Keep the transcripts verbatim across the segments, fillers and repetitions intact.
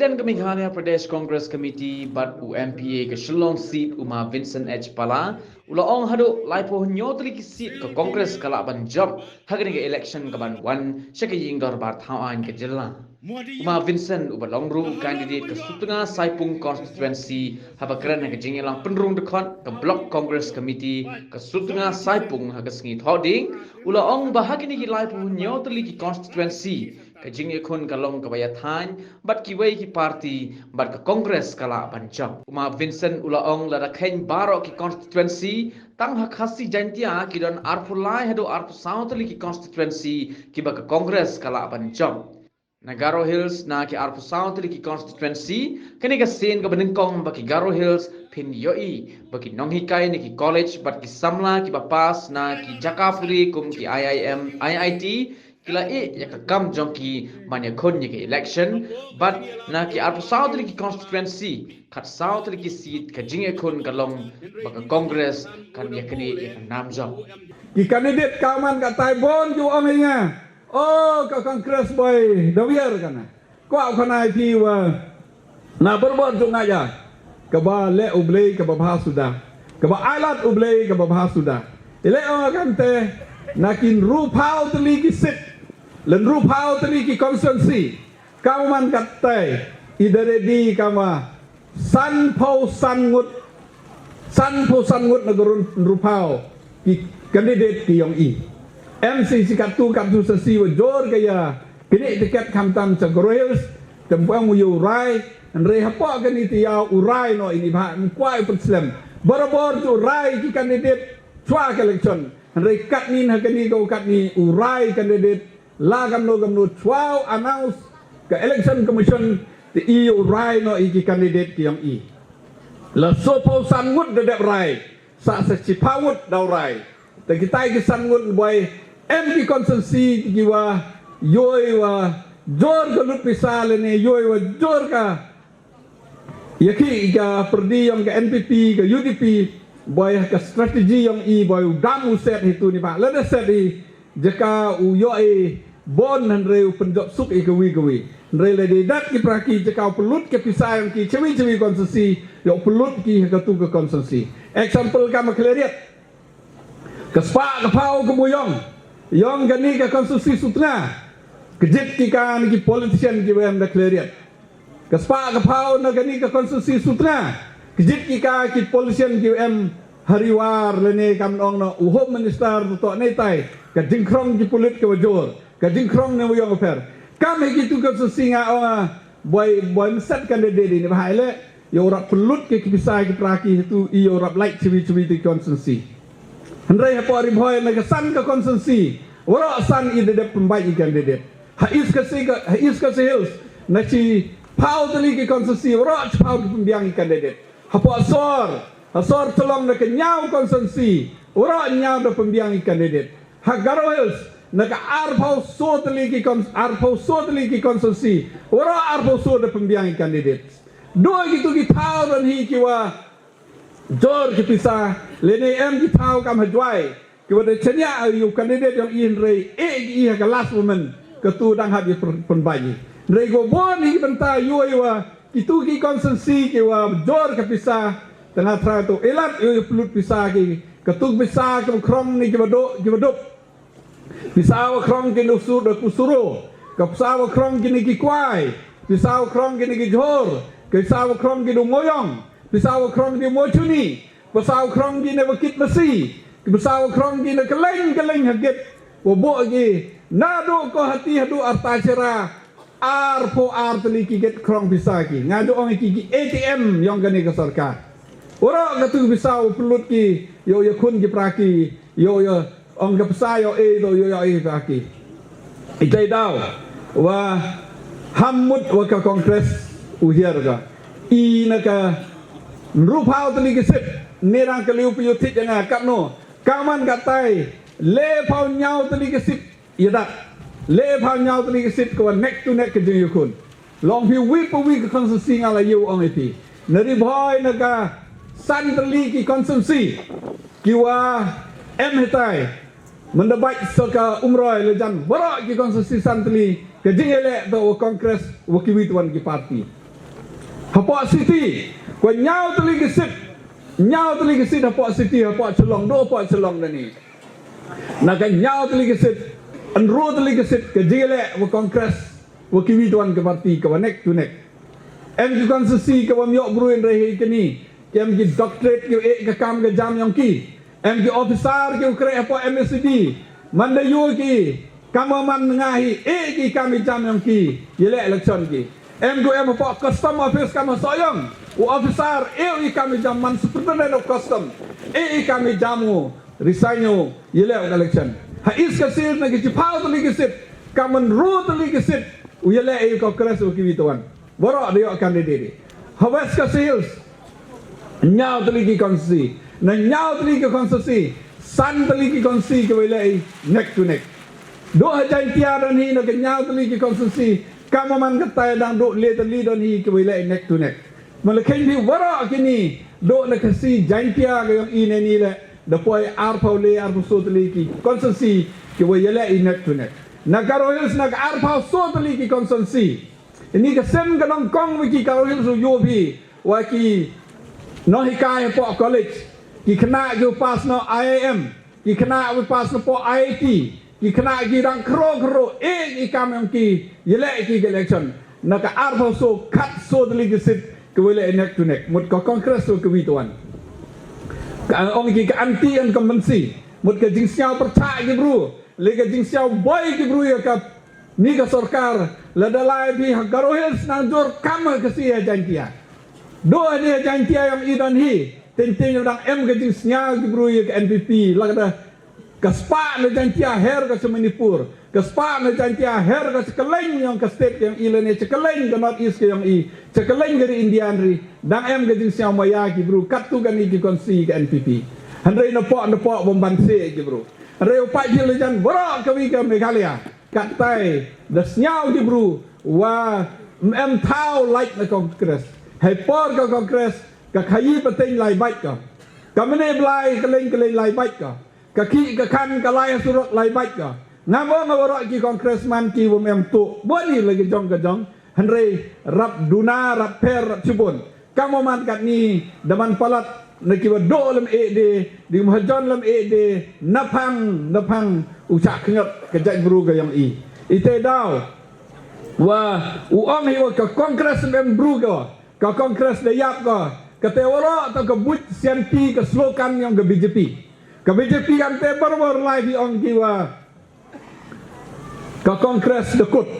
President ka Meghalaya Pradesh Congress Committee bad u M P A ka Shillong seat u ma Vincent H Pala u la ong haduh laiphew hynñiew tylli ki seat ka Congress ka lah ban jop ha kani ka election ka ban wan sha ka ïing dorbar thaw aiñ ka jylla. U ma Vincent u ba long ruh u candidate ka Sutnga Saipung constituency haba kren ha ka jingïalang pynrung dkhot ka Block Congress Committee ka Sutnga Saipung ha ka sngi Thohdieng u la ong ba ha kini ki laiphew hynñiew tylli ki constituency ka jingïakhun ka long kaba ïathain bad kiwei ki party bad ka Congress ka lah ban jop. U ma Vincent u la ong lada kheiñ baroh ki constituency tang ha Khasi Jaintia ki don arphew lai haduh arphew saw tylli ki constituency kiba ka Congress ka lah ban jop. Na Garo Hills na ki arphew saw tylli ki constituency, kani ka sien kaba nyngkong ba ki Garo Hills phin ïohi ba ki nonghikai na ki college bad ki samla kiba pass na ki jaka pule kum ki I I M, I I T ki la ïeh ïa ka kam jong ki ban ïakhun ïa ka election, bad na ki arphew saw tylli ki constituency, khatsaw tylli ki seat ka jingïakhun ka long ba ka Congress kan ïaknieh ïa ka nam jong ki candidate. Ka man ka tai bon ju ong ïa nga, o ka Congress boi da wiar kana. Kwah u khana ïa phi wa na barabor ju nga ïa kaba leh U Blei kaba bha suda, kaba ailad U Blei kaba bha suda. I leh ong kamte na ki hynriewphaw tylli ki seat, le hynriewphaw tylli ki constituency, ka man katai i da ready ka ma sanphew san ngut, sanphew san ngut na ka run hynriewphaw ki candidate ki yong i. Em si chi katto katto sa si wa jor ka ïa kini ticket khamtam cha Garo Hills, te ym pu em u ïa u rai, hynrei hapoh kani te ïa u rai noh ini bha, ym kwah u pynslem. Barabor ju rai ki candidate chwa ka election, hynrei katni ha kani ka katni u rai candidate la kamno kamno chwa u announce ka Election Commission te i u rai noh i ki candidate ki yong i. La sawphew san ngut da dep rai, sa sa chiphaw ngut daw rai. Te kitai ki san ngut boi em ki constituency ki wa ïoh wa jor ka lut pisa lane ïoh wa jor ka ïa ki ka pyrdi yong ka N P P, ka U D P, boi ha ka strategy yong i boi u dam u set hi tu ni ba. Lada set i jaka u ïoh i bon hynrei u pynjop suk i kawi kawi. Hynrei lada i dat ki pra ki jaka u pynlut ka pisa yong ki chawi chawi constituency, ïoh u pynlut ki ha ka tu ka constituency. Example ka ma Khliehriat. Ka spah ka phaw ka bu yong, yong kani ka constituency Sutnga, ka jit ki ka ni ki politician ki wa em da Khliehriat. Ka spah ka phaw na kani ka constituency Sutnga, ka jit ki ka ki politician ki wa em ha Ri War lane kam ong noh u Home Minister to ne tai, ka jingkhrong ki pulit ka wa jor, ka jingkhrong ne wa yong u pher. Kam hi ki tu constituency nga ong a, boi, boi ym set candidate ini ba hai le. Ïoh rap pynlut ki pisa ki pra ki hi tu i ïoh rap lait chawi chawi tu constituency. Hynrei hapoh Ri Bhoi na ka san ka constituency, waroh san i da dep pynbeit i candidate. Ha East Khasi ka, ha East Khasi Hills na chiphaw tylli ki constituency, waroh chiphaw ki pynbiang i candidate. Hapoh Sor, ha Sor Chalong na ka ñiaw constituency, waroh ñiaw da pynbiang i candidate. Ha Garo Hills na ka arphew saw tylli ki con-, arphew saw tylli ki constituency, waroh arphew saw da pynbiang i candidate. Doi ki tu ki thaw don hi ki wa jor ki pisa, lane em ki thaw kam ha Jwai ki wa da chaniah ïa u candidate yong i hynrei e ki i ha ka last moment, ka tu dang hap ïa pyn-, pynbeit i. Hynrei ko bon hi ki bynta ïoh i wa ki tu ki constituency ki wa jor ka pisa, tang ha trai tu i lad ïoh i pynlut pisa ki, ka tu pisa ki wa khrong ni ki wa duk, ki wa duk. Pisa wa khrong ki nu sur da ku suro. Ka pisa wa khrong ki ni ki kwai. Pisa wa khrong ki ni ki jhor. Ka pisa wa khrong ki du moyong. Pisa wa khrong ki mochuni. Pisa wa khrong ki ni wa kit masi. Pisa wa khrong ki ni keleng keleng ha git. Wa bo ki. Na du ko hati hadu arta chera. Arphew ar tylli ki git khrong pisa ki. Nga du ong ki ki A T M yong kani ka sorkar. Waroh ka tu pisa u pynlut ki, ïoh ïa khun ki pra ki, ïoh ïa ong ka pisa ïoh e, ïoh ïa e pra ki. I tai daw, wa ham mut wa ka Congress u hiar ka. I na ka hynriewphaw tylli ki seat, ne rang ka liu pi ïoh thit ïa nga katno, ka man ka tai, lephaw hynñiaw tylli ki seat, ïa dat. Lephaw hynñiaw tylli ki seat ka wa neck to neck ka jingïakhun. Long phi wi pa wi ka constituency nga la ïoh ong i phi. Na Ri Bhoi na ka san tylli ki constituency. Ki wa em hitai. Mynda bait sa ka Umroi la jan. Waroh ki constituency san tylli. Ka jingïaleh to wa Congress wa ki wi tawan ki party. Hapoh city, ko ñiaw tylli ki seat, ñiaw tylli ki seat hapoh city, hapoh Shillong, do hapoh Shillong da ni. Na ka ñiaw tylli ki seat, ynru tylli ki seat, ka jingïaleh wa Congress wa kiwi tuan ka party ka wa neck to neck. Em ki constituency ka wa ym yoh bru in re hi kini, ki em ki doctorate ki wa e ka kam ka jam yong ki. Em ki officer ki u kreh hapoh M A C D, man da yoh ki, kam wa man nga hi, e ki kam i jam yong ki, yaleh election ki. Em ki em hapoh custom office kam ha Sohiong, u officer, e u i kam i jam man superintendent of custom, e i kam i jam u, resign u, yaleh u election. Ha East Khasi Hills na ki chiphaw tylli ki seat, kam ynru tylli ki seat, u yaleh i Congress u kiwi tuan. Waroh da yoh candidate. Ha West Khasi Hills, ñiaw tylli ki constituency. Na ñiaw tylli ki constituency, san tylli ki constituency ki wa yaleh i neck to neck. Do ha Jaintia don hi na ka ñiaw tylli ki constituency, kam wa man katai dang do le tylli don hi ki wa yaleh i neck to neck. Malakhein phi waroh kini, do na Khasi Jaintia ka yong i ne ni le, da poi arphaw le, arphaw so tylli ki constituency ki wa yaleh i neck to neck. Na Garo Hills na ka arphaw so tylli ki constituency. Ini ka sem ka nongkong wa ki Garo Hills u yoh phi, wa ki nonghikai hapoh college, ki khynnah ki u pass noh I I M, ki khynnah u pass noh poh I I T, ki khynnah ki dang khro khro, e ki kam yong ki, yaleh ki ka election. Na ka arphaw so, khatso tylli ki seat, ki wa yaleh neck to neck, mut ka Congress u kiwi tuan. Ka ong ki ka anti incumbency, mut ka jingsñiaw pyrchah ki bru, le ka jingsñiaw boi ki bru ya ka ni ka sorkar, lada lai phi ha Garo Hills nang jur kam ha Khasi ha Jaintia. Do ha ni ha Jaintia yong i don hi, teng teng dang em ka jingsñiaw ki bru ya ka N P P, lada ka spah na Jaintia her ka cha Manipur, ka spah na Jaintia her ka cha kylleng yong ka state yong i lane cha kylleng ka North East ka yong i, cha kylleng ka ri India ri, dang em ka jingsñiaw maya ki bru, kattu kani ki constituency ka N P P. Hynrei na poh, na poh bym ban se ki bru. Hynrei u pait hi le jan waroh kawi ka Meghalaya. Katai, da sñiaw ki bru, wa ym em thaw lait na Congress. Hei por ka Congress, ka khayi pateng lai bait ka. Ka mane blai kylleng kylleng lai bait ka. Ka khih ka khan ka lai ha surok lai bait ka. Ngam ong nga waroh ki congressman ki wa ym em tuh. Bun hi la ki jong ka jong. Hynrei rap duna, rap pher, rap chibun. Kam wa man katni, da man palat, na ki wa doh lem e de, di um hajon lem e de, naphang, naphang, u chah kyngot, ka jaitbru ka yong i. Ite daw, wa, u ong hi wa ka Congress em bru ka, ka Congress da yap ka, kate waroh toh ka buit sianti ka slogan yong ka B J P. Ka B J P kamte barabor lai phi ong ki wa, ka Congress da kut.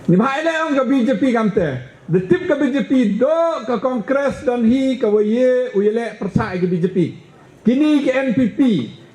Neibhah i le ong ka B J P kamte. Da tip ka B J P doh ka Congress don hi ka wa ye u yaleh pyrchah ka B J P. Kini ki N P P,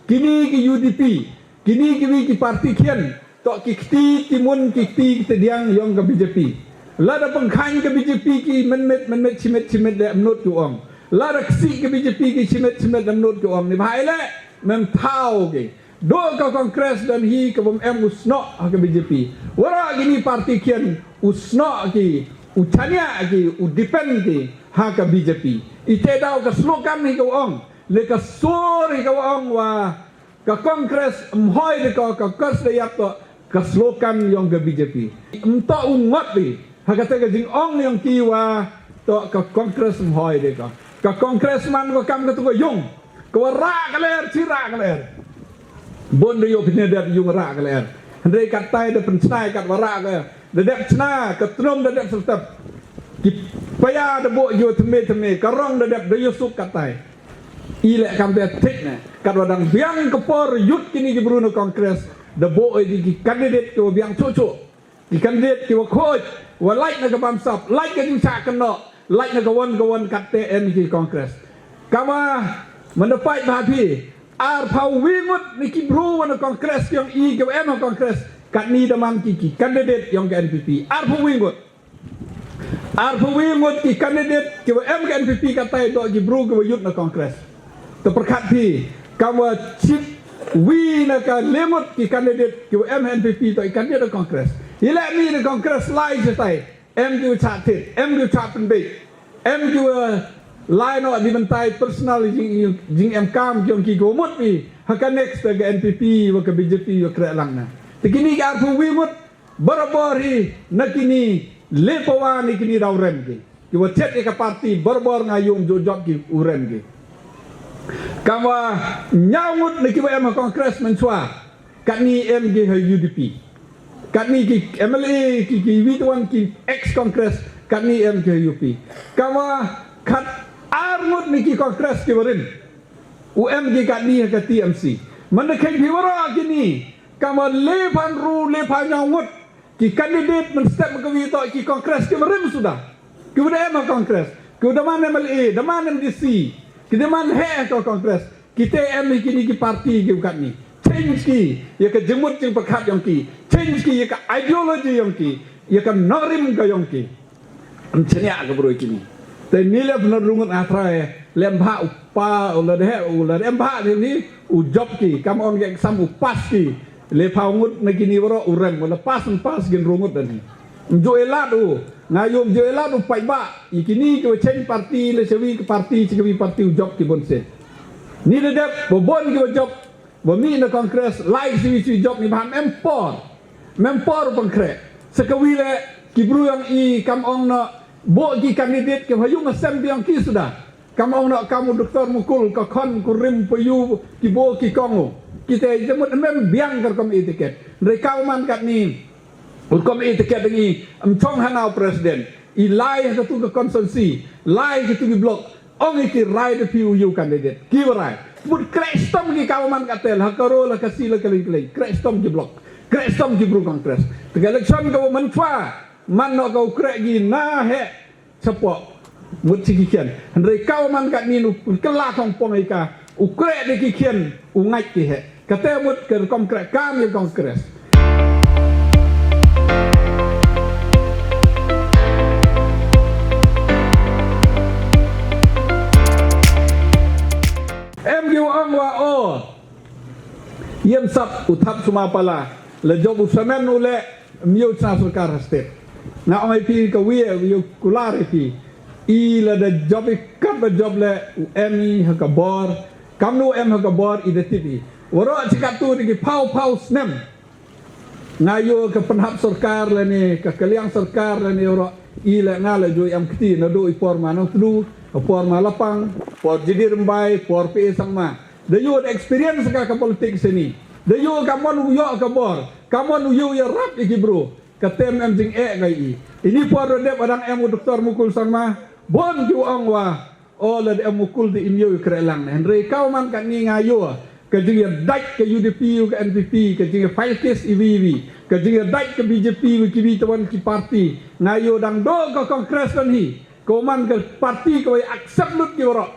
kini ki U D P, kini kiwi ki party khian. Toh ki kti ki mun ki kti ki tdiang yong ka B J P. Lada pynkhang ka B J P ki mynmiet, mynmiet, chimet, chimet le ym nud ki ong. Lada ksih ka B J P ki chimet, chimet le ym nud ki ong. Neibhah i le, ym em thaw ki. Doh ka Congress don hi ka bym em u snoh ha ka B J P. Waroh kini party khian u snoh ki, u chaniah ki, u depend ki, ha ka B J P. Ite daw ka slogan hi ka wa ong, le ka sur hi ka wa ong wa, ka Congress ym hoi de ka, ka Congress da yap toh, ka slogan yong ka B J P. Ym toh u ngot hi, ha kate ka jingong yong ki wa, toh ka Congress ym hoi de ka. Ka Congress man ka kam katu ka yung. Ka wa rah ka ler, chi rah ka ler. Bun da yoh pynedep yung rah ka ler. Hynrei katai da pynchna kat wa rah ka. Da dep chna, ka tnum da dep syrtep. Ki paya da buh yoh thymme thymme, ka rong da dep da yoh suk katai. I le kamte thik ne. Kat wa dang biang ka por yut kini ki bru na Congress, da buh i di ki candidate ki wa biang chuh chuh. Ki candidate ki wa khooid, wa lait na ka bamsap, lait ka jingchah kynnoh, lait na ka wan ka wan katte em ki Congress. Kam wa, man da pait bha phi, arphaw wi ngut ni ki bru wa na Congress yong i ki wa em ha Congress, katni da man ki ki candidate yong ka N P P. Arphaw wi ngut. Arphaw wi ngut ki candidate ki wa em ka N P P katai toh ki bru ki wa yut na Congress. Te pyrkhat phi, kam wa chip wi na ka le ngut ki candidate ki wa em N P P toh i candidate Congress. I le mi na Congress lai chitai, em ki wa chah thit, em ki wa chah pynbeit, em ki wa lai noh di myntai personal jing, jingem kam ki yong ki ki wa mut phi, ha ka next ka N P P wa ka B J P wa kreh lang na. Te kini ki arphaw wi ngut, barabor hi na kini le pawa ni kini daw rem ki. Ki wa chet ya ka party, borbor nga yoh ym jooh jop ki u rem ki. Kam wa ñiaw ngut na ki wa em ha Congress mynchwa, katni em ki ha U D P. Katni ki M L A, ki, ki wi tawon ki ex Congress, katni em ki ha U D P. Kam wa khat ar ngut na ki Congress ki wa rim, u em ki katni ha ka T M C. Man da kheiñ phi waroh kini, kam wa le phaw ynru, le phaw ñiaw ngut ki candidate mynstep ka wi toh ki Congress ki wa rim suda. Ki wa da em ha Congress, ki wa da man M L A, da man M D C, ki da man heh ha ka Congress. Ki te em hi kini ki party ki wa katni. Change ki ya ka jingmut jingpyrkhat yong ki. Change ki ya ka ideology yong ki, ya ka nongrim ka yong ki. Ym chaniah ka bru kini. Te ni le pynrungut nga trai, le em bha u pa, u la de, u la de em bha ni, ni u jop ki, kam ong ya exam u pass ki. Le phaw ngut na kini waroh u rem, u la pass, ym pass, kin rungut da ni. Ym jooh e lad u, nga yoh ym jooh e lad u paidbah, i kini ki wa change party, le cha wi ka party cha ka wi party u jop ki bon se. Ni da dep wa bon ki wa jop, wa mih na Congress, lai ki cha wi cha wi jop ni bha ym em por, ym em por u pynkhreh. Sa ka wi le, ki bru yong i kam ong noh, booh ki candidate ki wa ha yung ha sem ki yong ki suda. Kam ong noh kam u Doctor Mukul, ka khon kurim payu ki booh ki kong u. Ki te jingmut ym em biang ka rukom e ticket. Hynrei ka wa man katni, u rukom e ticket ngi, ym chong ha nga u president. I lai ha katu ka constituency, lai ha katu ki block, ong i ki rai da phi u yoh candidate. Ki wa rai. Mut kreh stom ki ka wa man katel, ha Karo, la Khasi, la Kylliñ Kylliñ. Kreh stom ki block. Kreh stom ki bru Congress. Te ka election ka wa mynchwa, man noh ka u kreh ki na heh chapoh. Mut chi ki khian. Hynrei ka wa man katni nu kylla thong pong i ka. U kreh de ki khian, u ngait ki heh. Kate mut ka rukom kreh kam ya Congress. Em ki wa ong wa o, ym sap u thap suma pala, la jop u samen u le, ym yoh chna sorkar ha state. Nga ong i phi ka wi, wi yoh kular i phi. I la da jop i kat ba jop le, u em i ha ka bor, kamnu em ha ka bor i da tip i. Waroh chi katu de ki phaw phaw snem. Nga yoh ka pynhap sorkar lane, ka kylliang sorkar lane waroh, i le nga le jooh em kti, nadooh i por ma Nongtdu, por ma Lapang, por G D Rymbai, por P A Sangma. Da yoh da experience ka ka politics ini. Da yoh ka mon u yoh ka bor, ka mon u yoh yarap ya ki bru. Ka tem em jingeh ka i. Ini por da dep wa dang em u Doctor Mukul Sangma, bon ki wa ong wa, o la da em Mukul de ym yoh i kreh lang ne. Hynrei ka wa man katni nga yoh ka jingyadait ka U D P u ka N P P, ka jingya file case i wi i wi, ka jingyadait ka B J P u ki wi tawon ki party. Nga yoh dang dooh ka Congress kan hi. Ka wa man ka party ka wa accept lut ki waroh.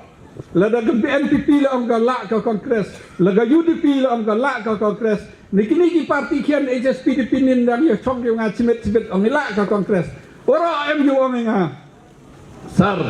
Lada ka N P P la ong ka lah ka Congress, la ka U D P la ong ka lah ka Congress. Ni kini ki party khian H S P D P nin dang ya chong ki nga chimit chimit ong i lah ka Congress. Waroh em ki ong i nga. Sir,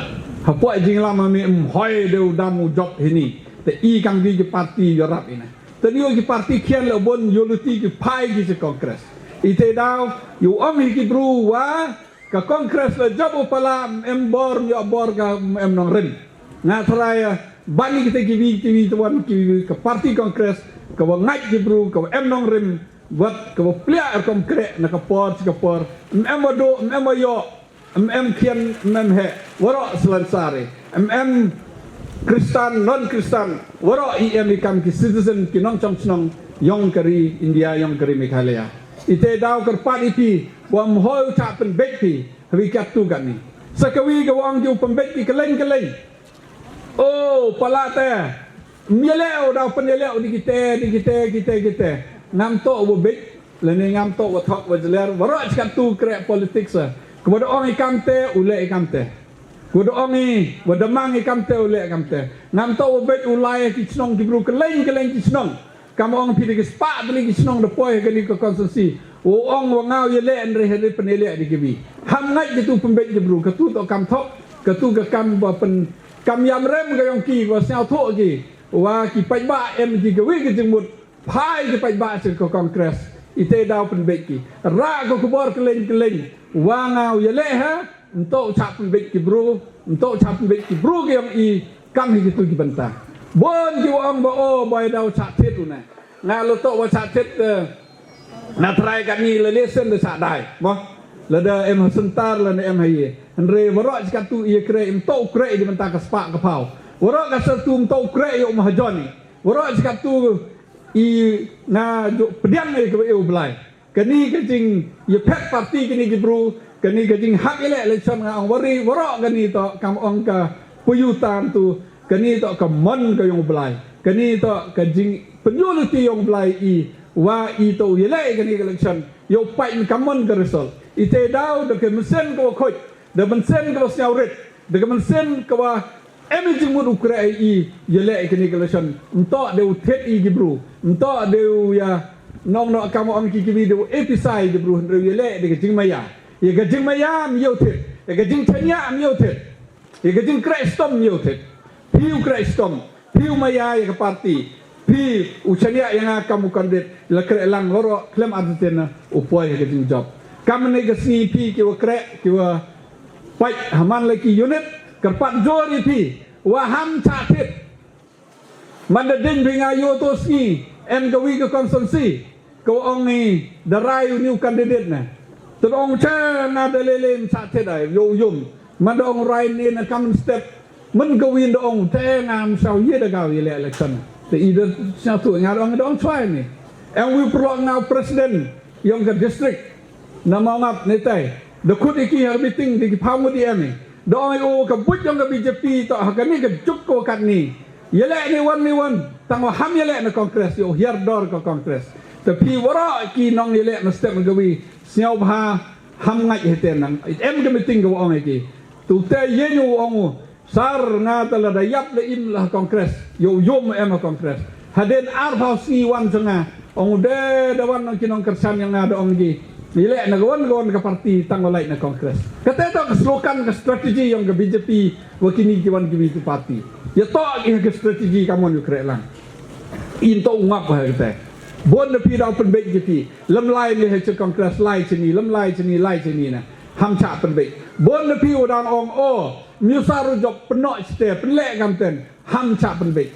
hapoh jinglam ami em hoi de u dam u jop hini. Te i kam ki ki party yarap i na. Te ni ki party khian la bon yoh luti ki phai ki cha Congress. I te daw, yow ong hi ki bru wa, ka Congress la jop u pala, em bor, ym yoh bor ka, em nongrim. Nga tharai, bani kita ki wi, ki wi tawon, ki wi ka party Congress, ka wa ngait ki bru, ka wa em nongrim, wat ka wa pliah rukom kreh, na ka por, chi ka por, em wa dooh, em wa yoh, em khian, em heh, waroh slan sari, em Kristan, non Kristan, waroh i em i kam ki citizen, ki nongchong chnong, yong ka ri India, yong ka ri Meghalaya. I te daw kyrpad i phi, wa ym hoi u chah pynbeit phi, ha wi katu kani. Sa ka wi ka wa ong ki u pynbeit ki kylleng kylleng. O, pala te. Ym yaleh u daw pynyaleh u di kite, di kite, kite, kite. Ngam toh u beit, lane ngam toh wa thok wa jler, waroh chi katu kreh politics sa. Ka wa da ong i kam te, u leh i kam te. Ka wa da ong i, wa da mang i kam te, u leh i kam te. Ngam toh u beit u lai ki chnong ki bru kylleng kylleng ki chnong. Kam ong phi da ki spah tylli ki chnong da poi ha kani ka constituency. U ong wa nga u yaleh, hynrei hynrei pynyaleh di ki wi. Ham ngait katu pynbeit ki bru, katu toh kam thok, katu ka kam wa pyn, kam yam rem ka yong ki, wa sngewthuh ki, wa ki paidbah em ki ka wi ka jingmut, phai ki paidbah cha ka Congress, i te daw pynbeit ki. Rah ka khubor kylleng kylleng, wa nga u yaleh ha, ym toh chah pynbeit ki bru, ym toh chah pynbeit ki bru ki yong i, kam hi kitu ki bynta. Bon ki wa ong ba o, boi daw chah thied u ne. Nga la toh wa chah thied, eh, nga tharai kani la lesen da chah dai. Mo, lada em ha center, lada em ha ye. Hynre waroh chi kattu i ya kreh, ym toh u kreh i da bynta ka spah ka phaw. Waroh ka satu ym toh u kreh i ya u mahajon i. Waroh chi kattu i nga ju pdiang i ka wa e u Blai. Kani ka jing ya phet party kani ki bru, kani ka jing hap ya leh election nga ong wari, waroh kani toh kam ong ka pyutan tu, kani toh ka mon ka yong u Blai. Kani toh ka jing pynyuliti yong u Blai i, wa i toh ya leh kani ka election. Yow pait kam mon ka result. I te daw da ka mynsiem ka wa khot, da mynsiem ka wa sñiaw rit, da ka mynsiem ka wa em i jingmut u kreh i ya leh kani ka election. Ym toh de u thied i ki bru, ym toh de u ya nong noh kam ong ki ki wi de u episai ki bru, hynre u ya leh de ka jingmaya. Ya ka jingmaya ym yoh thied, ya ka jingchaniah ym yoh thied. Ya ka jingkreh stom ym yoh thied. Phi u kreh stom, phi u maya ya ka party, phi u chaniah ya nga kam u candidate, la kreh lang waroh khlem artatien na u poi ha ka jingjop. Kam ni ka sngi phi ki wa kreh, ki wa pait ha man la ki unit, kyrpad jur i phi, wa ham chah thied. Man da ding phi nga yoh to sngi, em ka wi ka constituency, ka wa ong i da rai u new candidate na. Te da ong che nga da lele ym chah thied ai, yow yum. Man da ong rai ni na kam step. Man ka wi da ong te nga ym saw ye da ka wi le election. Te i da sñiaw tu nga da ong, da ong chwa ni. Em wi pyrlok nga president yong ka district. Na Mawngap ni tai. Da khut i ki ha meeting di ki phaw ngut i em i. Da ong i o ka buit yong ka B J P toh ha kani ka juk ko kat ni. Ya leh ni wan ni wan. Tang wa ham ya leh na Congress, yow hiar dor ka Congress. Te phi waroh ki nong ya leh na step ka wi. Sñiaw bha ham ngait hete nang. Em ka meeting ka wa ong i ki. Tu te ye ñu ong u. Sar nga ta la da yap la im la Congress, yow yum em ha Congress. Hadien arphaw sngi wan sa nga, ong u de da wan nong ki nongkyrchan yong nga da ong ki. Ni leh na ka wan ka wan ka party tang wa lait na Congress. Kate toh ka slogan ka strategy yong ka B J P wa kini ki wan ki wi ki party. Ya toh ki ka strategy ka mon u kreh lang. In toh u ngap ha kate. Bon da phi daw pynbeit ki phi. Lem lai ni ha cha Congress lai chini, lem lai chini, lai chini na. Ham chah pynbeit. Bon da phi u dang ong o. Myusar u jop pynnoh chite, pynleh kam ten, ham chah pynbeit.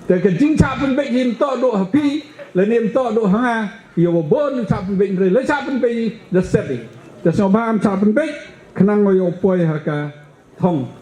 Te ka jing chah pynbeit hi ym toh duh ha phi, lane ym toh duh ha nga, yow wa bon chah pynbeit re, le chah pynbeit da set i. Te sñiaw bha ham chah pynbeit, khnang wa yow poi ha ka thong.